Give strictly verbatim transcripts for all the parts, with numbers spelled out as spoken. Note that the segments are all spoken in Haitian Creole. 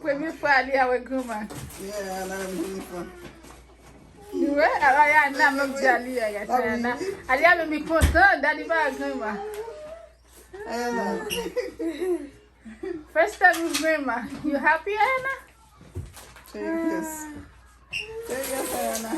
Premye fwa Aliya wè granma. Yeah, Ana menm premye fwa. Nou wè, Aliya, Ana menm di Aliya, gade Ana. Aliya menm li kontan, dadi pa wè granma. First time with grandma. You happy, Ana? Say yes. Say yes, Ana.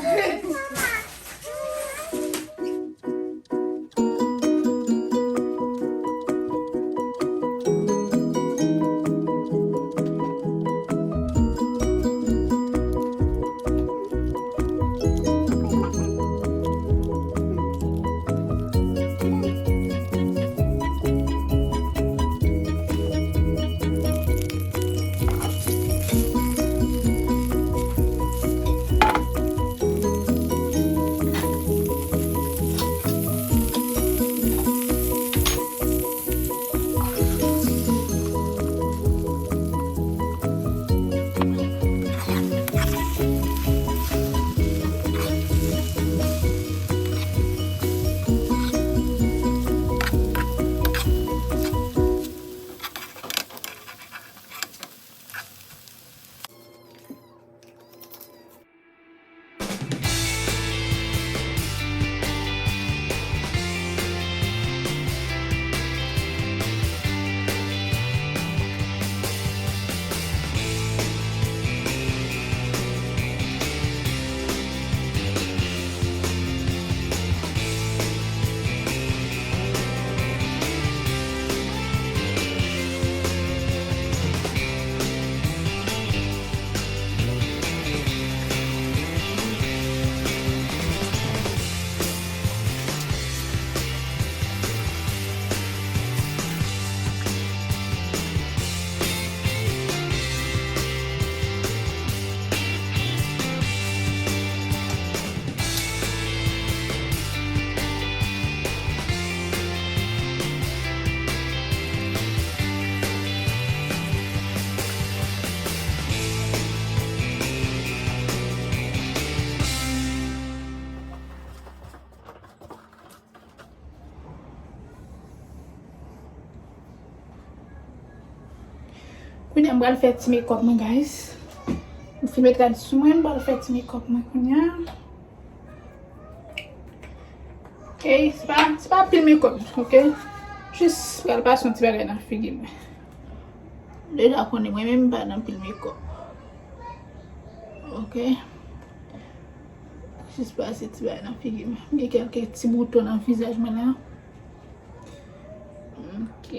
Kounye a m pral fè ti makeup mwen, guys. M fin met rad sou mwen, m pral fè ti makeup mwen kounye a. Ok, se pa, se pa anpil makeup, ok? Jis pral pase yon ti bagay nan figi mwen. Deja konnen mwen menm m pa nan anpil makeup. Ok. Jis pase ti bagay nan figi m. M gen kèlke ti bouton nan vizaj mwen la. Ok.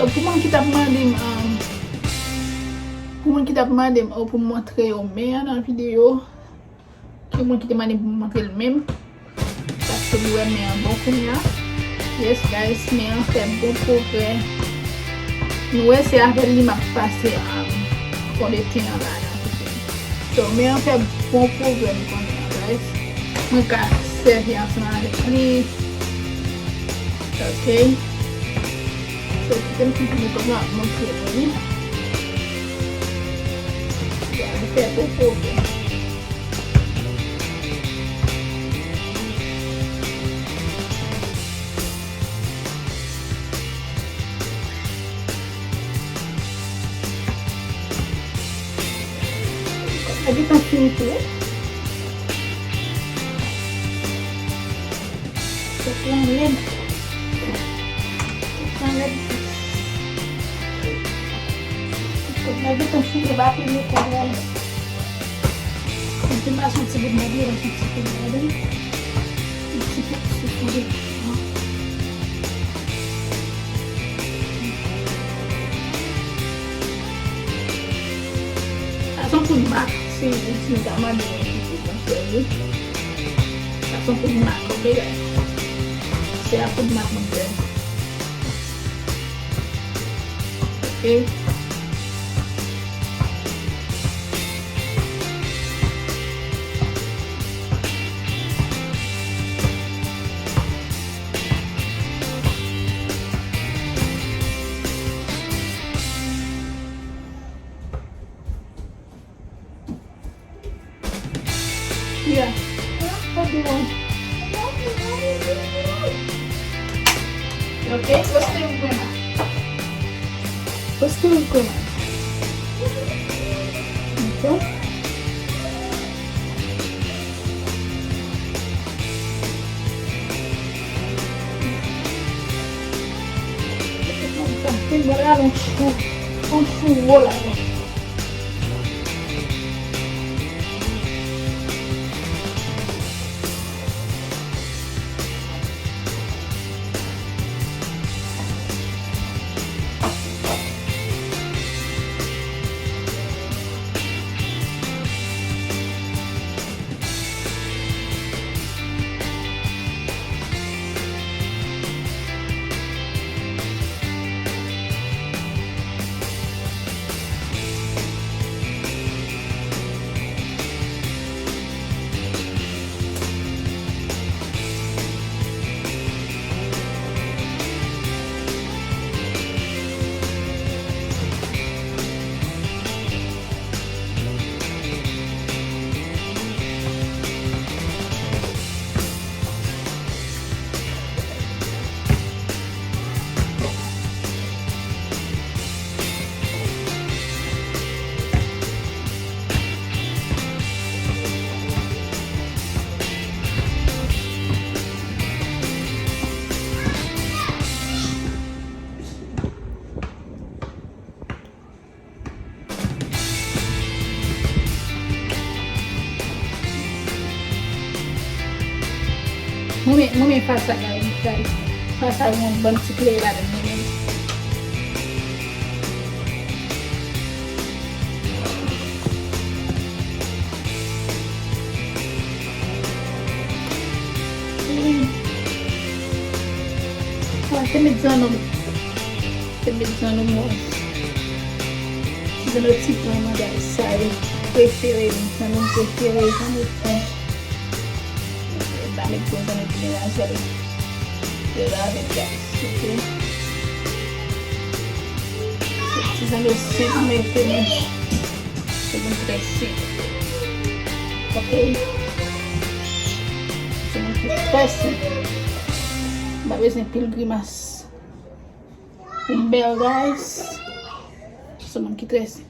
So, pou moun ki t ap mande m, um, pou moun ki t ap mande m, oh, pou m montre yo men an nan videyo, gen moun ki te mande m pou m montre l menm. Paske li wè men an bon kounye a. Yes, guys, men an fè bon pwogrè. Nou wè se avè l li m ap pase, um, fondeten an la nan figi m. So, men an fè bon pwogrè m konnen an, guys. Mwen ka sèvi ansanm avèk li. Ok. So, kite m fini makeup la, m ap montre nou li. Ya, li fè bon pwogrè. Sa gentan fini tou. Tèt lan lèd. Tèt lan lèd. Tèt la gentan fini, pa pliye kò l. Mwen te pase yon ti bout nan pye, pase yon ti bout nan pye. Yon ti bout sou fon de. Poud mak, si, si nou ta mande mwen ki poud mwen sèvi. Sa se yon poud mak, oke, guys? Se a poud mak mwen fè. Oke. Yeah. What do you want? You okay? What's the requirement? What's the requirement? Okay. Mwen la nan chou, nan chou wo la non. Mwen renmen, mwen renmen fas sa, guys, guys. Fas sa gen yon bann ti klere ladan l, mwen renmen. Mwen te met zanno. Te met zanno mwen. Ti zanno ti pwen mwen, guys, sa yo prefere m. Zanno m prefere, zanno pwen. E pa met gwo zanno ki melaje l. Yo lave l, guys, oke? Se ti zanno senp mwen te met. Se moun ki trè senp. Oke? Se moun ki trè senp. M pa bezwen pil grimas. Pou m bèl, guys. Se moun ki trè senp.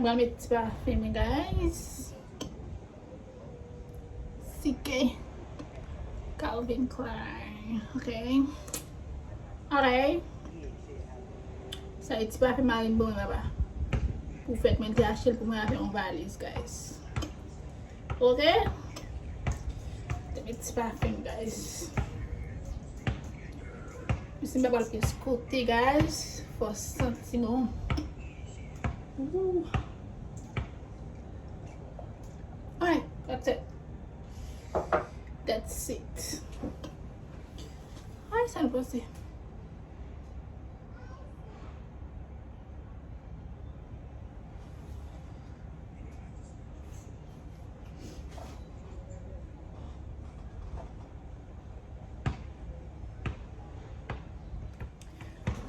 Pral met ti pafen, guys. C K. Calvin Klein. Ok. Alright. Sa e ti pafen mari m ban mwen, papa. Pou fèt mwen te achte l pou mwen avè yon valiz, guys. Ok. Te met ti pafen, guys. Mwen si m pa pral plis kote, guys. Fò santi bon. Ooh. Alright, that's it. That's it. Ay, sa n panse.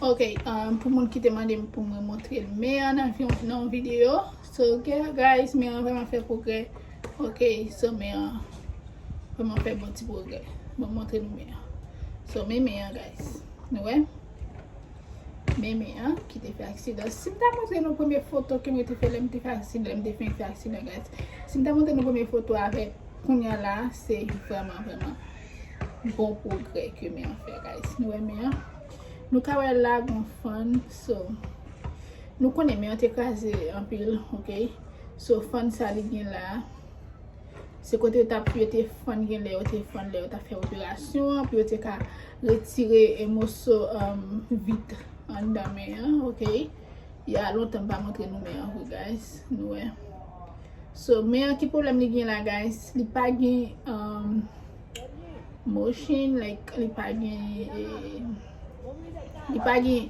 Ok, um, pou moun ki te mande m pou mwen montre men an nan vi-, nan yon videyo. So, ok, guys, men an vrèman fè pwogrè. Ok, so men an vrèman fè bon ti pwogrè. Mwen montre nou men an. So, men men an, guys. Nou wè? Men men an ki te fè aksidan. Si m ta montre nou premye foto ke mwen te fè lè m te fè aksidan, lè m te fè, fè aksidan, guys. Si m ta montre nou premye foto avèk kounye a la, se vrèman, vrèman bon pwogrè ke men an fè, guys. Nou wè men an? Nou ka wè la gon fann, so, nou konnen men an te kraze anpil, ok? So, fann sa li gen la, se kote yo t ap, yo te fann gen lè, yo te fann lè yo t ap fè operasyon an, pou yo te ka retire, e, moso, um, vit anndan men an, ok? Ya lontan m pa montre nou men an vre, guys. Nou wè. So, men an ki pwoblèm li gen la, guys? Li pa gen, um, motion, like, li pa gen, eh, li pa gen,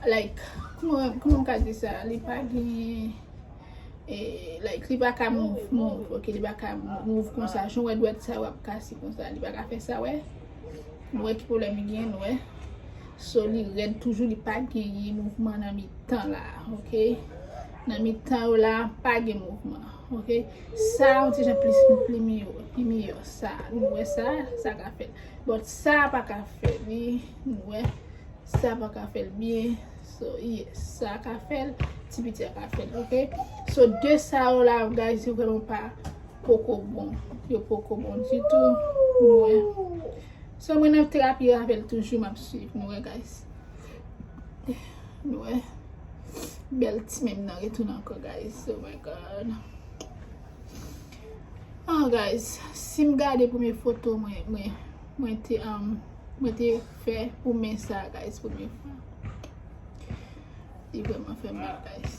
like, kòman, kòman m ka di sa? Li pa gen, eh, like, li pa ka move, move, ok, li pa ka move konsa. Jan w wè dwèt sa yo ap kase konsa, li pa ka fè sa, wè. Nou wè ki pwoblèm li gen, nou wè. So, li rèd toujou, li pa genyen mouvman nan mitan la, ok? Nan mitan yo la, pa gen mouvman, ok? Sa, yon ti jan plis, pli miyò, pi miyò, sa. Nou wè sa, sa ka fè l. But sa pa ka fè li, nou wè. Sa pa ka fè l byen. So, yes, sa ka fè l, ti piti a ka fè l, ok? So, de sa yo la, guys, yo vrèman pa poko bon. Yo poko bon ditou. Nou wè. So, mwen nan terapi avè l toujou, m ap swiv. Nou wè, guys. Nou wè. Bèl ti men m nan retounen ankò, guys. Oh my God. Oh, guys. Si m gade premye foto mwen, mwen, mwen te, um, mwen te fè pou men sa, guys, premye fwa. Li vrèman fè mal, guys.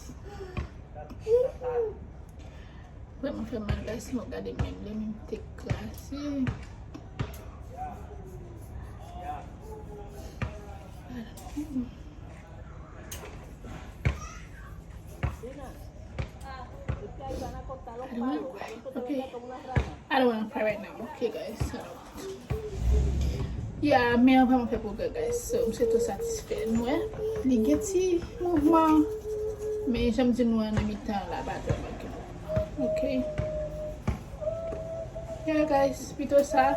Vrèman fè mal, guys, si nou gade men m, li menm te kraze. I don't wanna cry, okay? I don't wanna cry right now, okay, guys? I don't want to. Yeah, men an vrèman fè pwogrè, guys. So, m swete w satisfè. Nou wè, li gen ti mouvman. Men jan m di nou an, nan mitan la, pa twò manke mouvman. Ok. Yeah, guys, pito sa.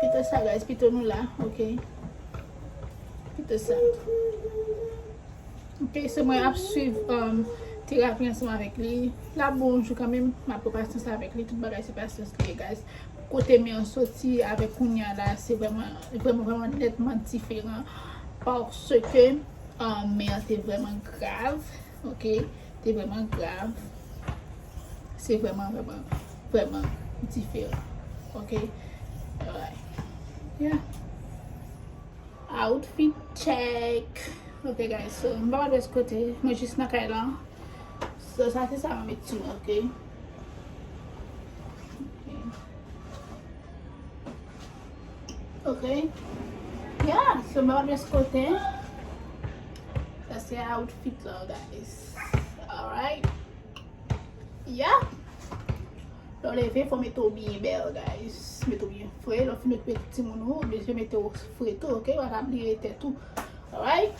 Pito sa, guys, pito nou la, ok. Pito sa. Ok, so mwen ap swiv, um, terapi ansanm avèk li. L ap bon yon jou kanmenm, m ap pran pasyans avèk li. Tout bagay se pasyans li ye, guys. Kote men an soti avèk kounye a la, se vrèman, vrèman, vrèman nètman diferan. Paske, um, men an te vrèman grav, ok? Te vrèman grav. Se vrèman, vrèman, vrèman diferan, ok? Alright. Yeah. Outfit check. Ok, guys, so, m pa wè lòt kote. Mwen jis nan kay lan. So, sa se sa mwen met sou mwen, ok? Ok. Yeah, so, m pa wè lòt kote. Sa se outfit lan, guys. Alright. Yeah. Lè w leve, fò mete w byen bèl, guys. Mete w byen fre. Lè w fin met timoun ou, oblije mete w fre tou, ok? Pa ka bliye tèt ou. Alright?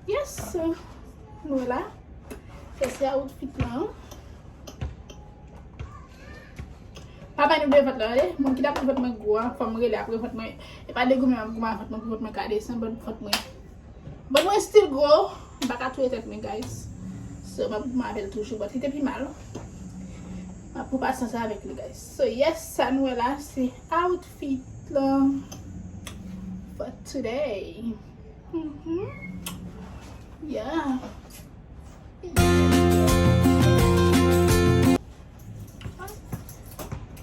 Yes. Nou la. Sa se outfit lan. Pa bay nou de vant lan, tande. Moun ki t ap di vant mwen gwo a, fò m rele apre vant mwen. E pa de goumen m ap goumen a vant mwen pou vant mwen ka desann, but vant mwen But mwen still gwo, m pa ka touye tèt mwen, guys. So, m ap goumen avè l toujou, but li te pi mal. M ap pran pasyans avèk li, guys. So, yes, sa nou wè la, se outfit la for today. Mm-hmm. Yeah.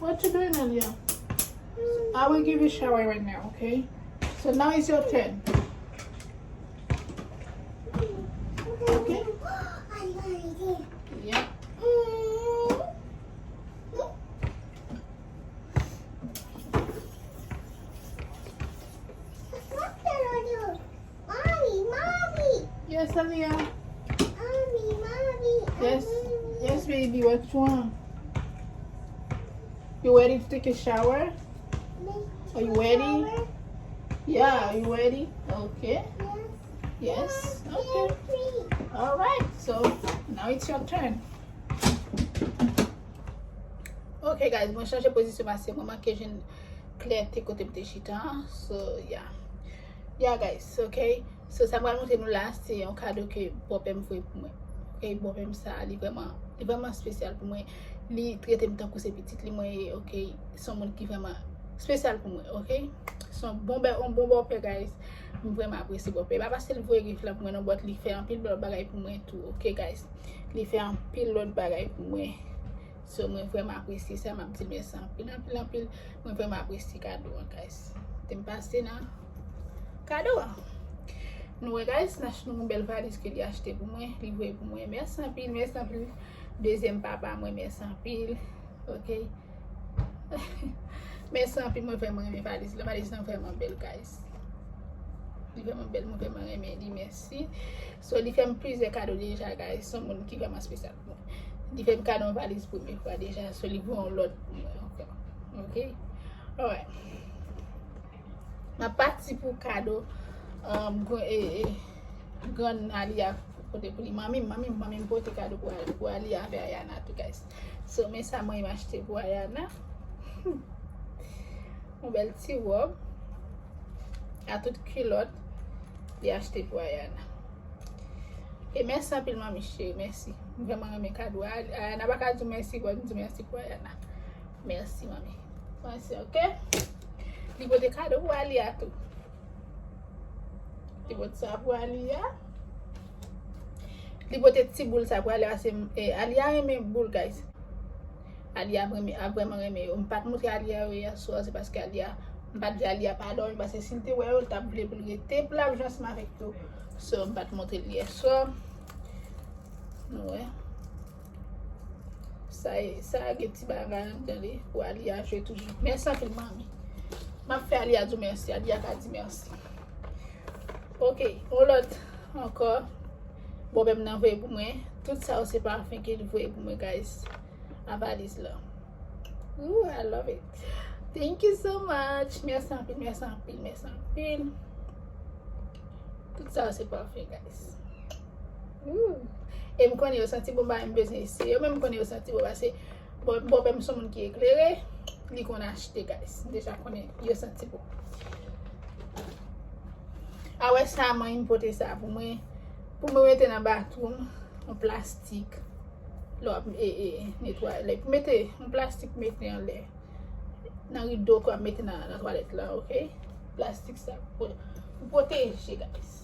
What you doing, Aliyah? I will give you shower right now, okay? So now it's your turn. Okay? Yeah. Mommy, mommy. Yes, Aliyah. Mommy, mommy. Yes, yes, baby. What's wrong? You ready to take a shower? Are you ready? Yeah, are you ready? Okay. Yes. Okay. All right. So now it's your turn. Ok, guys, mwen chanje pozisyon paske mwen manke jwenn klète kote m te chita an. So, yeah. Yeah, guys, ok. So, sa m pral montre nou la, se yon kado ke bòpè m voye pou mwen. Ok, bòpè m sa, li vrèman, li vrèman espesyal pou mwen. Li trete m tankou se pitit li mwen ye, ok. Se yon moun ki vrèman espesyal pou mwen, ok. Se yon bon bè, yon bon bòpè, guys. M vrèman apresye bòpè. E pa paske l voye gift la pou mwen non, but li fè anpil lòt bagay pou mwen tou, ok, guys. Li fè anpil lòt bagay pou mwen. So, mwen vrèman apresye sa, m ap di l mèsi anpil, anpil, anpil. Mwen vrèman apresye kado an, guys. Te m pase nan kado an. Nou wè, guys, n achte yon bèl valiz ke li achte pou mwen, li voye pou mwen. Mèsi anpil, mèsi anpil. Dezyèm papa mwen, mèsi anpil. Ok. Mèsi anpil, mwen vrèman renmen valiz la. Valiz lan vrèman bèl, guys. Li vrèman bèl, mwen vrèman renmen li, mèsi. So, li fè m plizyè kado deja, guys. Se yon moun ki vrèman espesyal pou mwen. Li fè m kado yon valiz premye fwa deja. So, li voye yon lòt pou mwen ankò. Ok? Alright. M ap pati pou kado, um, gr-, e, e, grann Aliyah pote pou li. Manmi m, manmi m, manmi m pote kado pou, pou Aliyah avè Ayana tou, guys. So, men sa mwen m achte pou Ayana. Yon bèl ti wòb. A tout kilòt, li achte pou Ayana. E mèsi anpil, manmi cheri, mèsi. M vrèman renmen kado a. Ayana pa ka di w mèsi, fò m di mèsi pou Ayana. Mèsi, manmi. Mèsi, ok? Li pote kado pou Aliyah tou. Li pote sa pou Aliyah. Li pote ti boul sa pou Aliyah, paske, eh, Aliyah renmen boul, guys. Aliyah vrèman, a vrèman renmen yo. M pa t montre Aliyah yo yèswa, se paske Aliyah, m pa t di Aliyah pa dòmi, paske si l te wè yo, l t ap vle pou l rete, pou l ap jwe ansanm avèk yo. So, m pa t montre l yèswa. Nou wè. Sa, sa gen ti bagay anndan li pou Aliyah jwe toujou. Mèsi anpil, manmi. M ap fè Aliyah di w mèsi. Aliyah ka di mèsi. Ok, yon lòt ankò. Bòpè m nan voye pou mwen. Tout sa yo se pafen ke li voye pou mwen, guys. A valiz la. Ooh, I love it. Thank you so much. Mèsi anpil, mèsi anpil, mèsi anpil. Tout sa yo se pafen, guys. Ooh. E m konnen yo santi bon, bagay m bezwen eseye. Yo menm m konnen yo santi bon, paske bò-, bòpè m se yon moun ki eklere, li konn achte, guys. M deja konnen yo santi bon. A wè sa, manmi m pote sa pou mwen. Pou mwen mete nan bathroom, yon plastik. Lè w ap, e, e, netwaye. Lè pou mete yon plastik, mete anlè. Nan rido ke w ap mete nan, nan twalèt la, ok? Plastik sa pou, pou pwoteje, guys.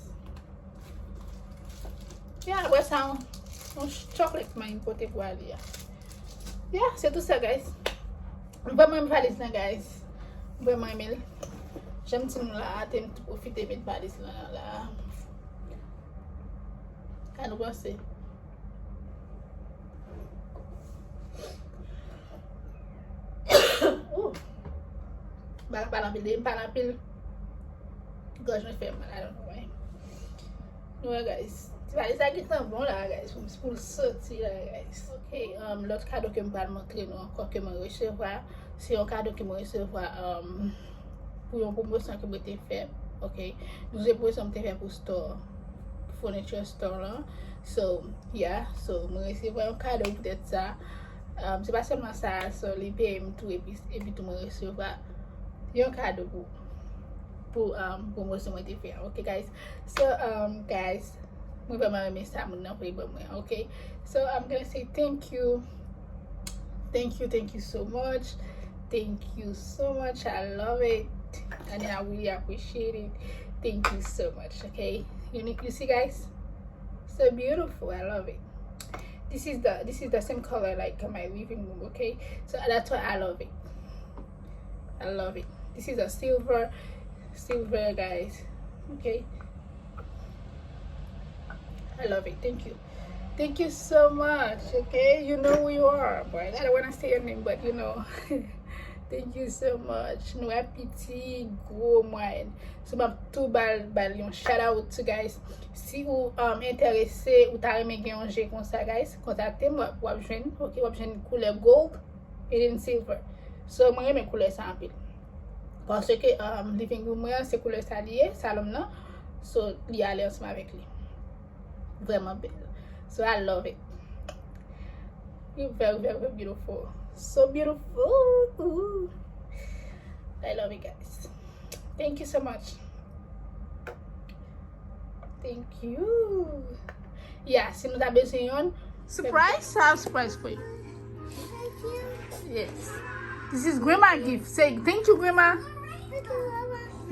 Ya, apre sa, yon, yon chocolate manmi pote pou Aliyah. Ya, se tout sa, guys. M vrèman renmen valiz lan, guys. M vrèman renmen l. Jan m di nou la, te m tou pwofite met valiz lan la. Sa nou panse? Ooh. M pa ka pale anpil, depi m pale anpil, gòj mwen fè mal, I don't know why. Nou wè, guys. Ti valiz la gentan bon la, guys. Pou, pou l soti la, guys. Ok, um, lòt kado ke m pral montre nou ankò ke mwen resevwa, se yon kado ke mwen resevwa, um, pou yon pwomosyon ke mwen te fè. Ok. Yon pwomosyon mwen te fè pou store, furniture store lan. So, yeah. So, mwen resevwa yon kado poutèt sa. Um, se pa sèlman sa, so, li peye m tou, epi, epi tou mwen resevwa yon kado pou, pou, um, pwomosyon mwen te fè. Ok, guys. So, um, guys, Mwen vrèman renmen sa moun nan voye ban mwen, ok? So, I'm gonna say thank you. Thank you, thank you so much. Thank you so much. I love it. And I really appreciate it. Thank you so much, okay? You, ne- you see, guys? So beautiful. I love it. This is the this is the same color like my living room, okay? So that's why I love it. I love it. This is a silver, silver, guys. Okay. I love it. Thank you. Thank you so much. Okay, you know who you are, but I don't want to say your name, but you know. Thank you so much. Nou wè piti, gwo, mwayèn. So, m ap tou bal, bal yon shout out to guys. Si ou um, enterese, ou ta renmen gen yon je konsa, guys, kontakte m, w ap, w ap jwenn, ok, w ap jwenn koulè gold and then silver. So, mwen renmen koulè sa anpil. Paske um, living room mwen, se koulè sa li ye, salon m nan. So, li ale ansanm avèk li. Vrèman bèl. So, I love it. You're very, very, very beautiful. So beautiful. Ooh. I love you guys. Thank you so much. Thank you. Yeah, si nou ta bezwen yon surprise, I have surprise for you. Yes. This is grandma gift. Say thank you, grandma.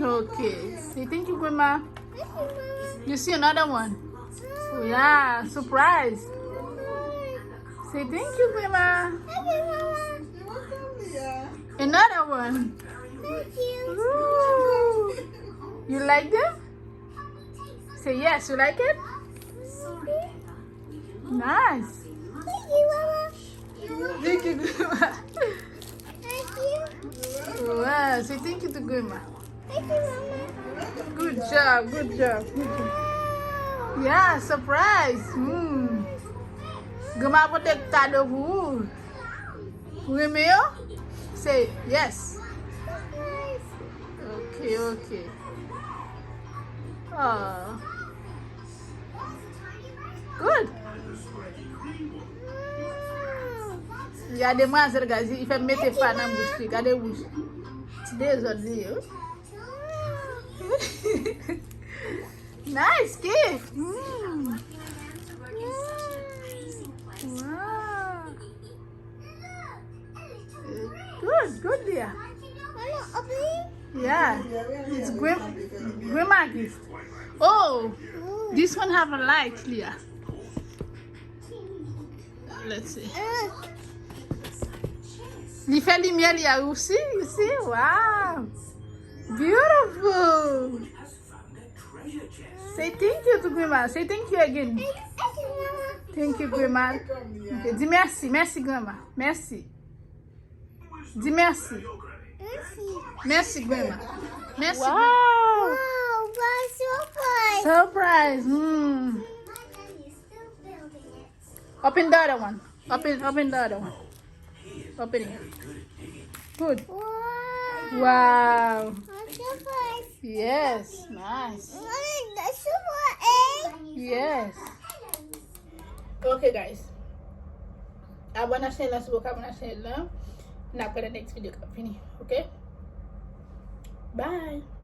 Okay. Say thank you, grandma. You see another one. Yeah, surprise. Say thank you, grandma. Another one. Ooh. You like them? Say yes, you like it? Nice. Thank you, grandma. Wow, say thank you to grandma. Good job, good job, good job. Yeah, surprise. Hmm. Grandma pote kado pou ou. Ou renmen yo? Say yes. Ok, ok. Oh. Good. Gade demwazèl, guys, li fè mete pa nan bouch li. Gade bouch. Ti dezòd li ye, wi. Nice gift. Mm. Wow. Good, good, Leah. Yeah, it's gra- grandma gift. Oh, this one have a light, Leah. Let's see. Li fè limyè, Leah, you see, you see? Wow. Beautiful. Say thank you to grandma. Say thank you again. Thank you, grandma. Ok, di mèsi. Mèsi, grandma. Mèsi. Di mèsi. Mèsi, grandma. Mèsi. Wow. Wow, surprise. Surprise. Hmm. Open the other one. Open, open the other one. Open it. Good. Wow. Wow. Yes, nice. Yes. Ok, guys. Abone a chanèl la si w poko abone a chanèl la. N ap wè nan next video k ap vini. Ok? Bye.